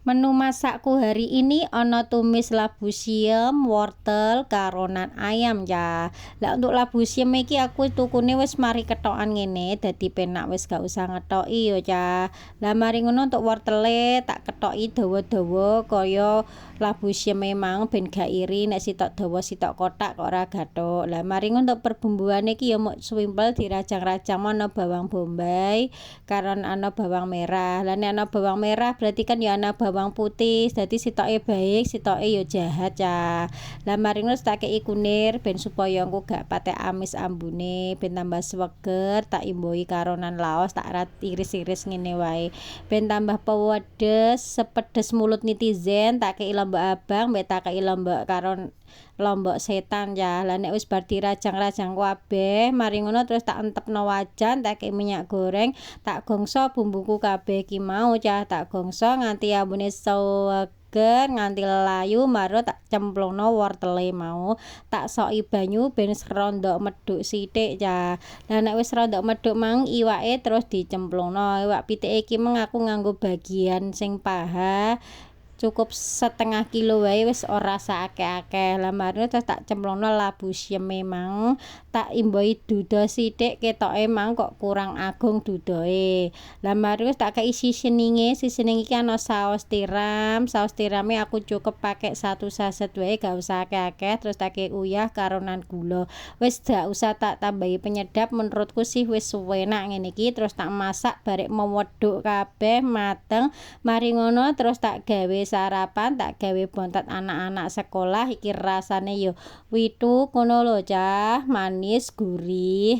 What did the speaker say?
Menu masakku hari ini ana tumis labu siem, wortel, karonan ayam ya. Lah, untuk labu siem iki aku tukune wis mari kethokan ngene, dadi penak, wis gak usah ngethoki yo, Cah. Lah, mari ngono untuk wortele tak kethoki dawa-dawa kaya labu siem mang, ben gak iri nek sitok dawa sitok kothak kok ora gathuk. Lah, mari ngono untuk perbumbuane iki ya muk simpel, dirajang-rajang, ana bawang bombay karo ana bawang merah. Lah, nek ana bawang merah berarti kan ya ana bawang putih, dadi sitoke baik, sitoke ya jahat, Cah. Lah, mari ngono tak kei kunir ben supaya engko gak patek amis ambune, ben tambah seger. Tak imbuhi karonan laos, tak iris-iris ngene wae ben tambah pedes, sepedes mulut netizen. Tak kei lombok abang mbek tak kei lombok karo lombok setan ya. Lah, nek wis bar dirajang-rajang kabeh, mari ngono terus tak entepno wajan, tak kei minyak goreng, tak gongso bumbuku kabeh iki mau, Cah. Tak gongso nganti ambune seger, nganti layu, maro tak cemplungno wortele mau, tak soki banyu ben rondok medhuk sithik, Cah. Lah, nek wis rondok medhuk mang, iwake terus dicemplungno. Iwak pitik iki meng aku nganggo bagian sing paha, cukup setengah kilo wae wis, ora akeh-akeh. Lah, mari terus tak cemplungno labu sieme mang, tak imbuhi duda sithik, ketoke mang kok kurang agung dudae. Lah, mari wis tak kei seasoninge. Seasoning iki ana saus tiram, saus tirame aku cukup pakai satu saset wae, gak usah akeh-akeh. Terus tak kei uyah karonan gula, wis gak usah tak tambahi penyedap, menurutku sih wis enak ngene iki. Terus tak masak barek meweduk kabeh mateng, mari ngono terus tak gawe sarapan, tak gawe bontot anak-anak sekolah. Iki rasane yo wituk ngono lho, Cah, manis gurih.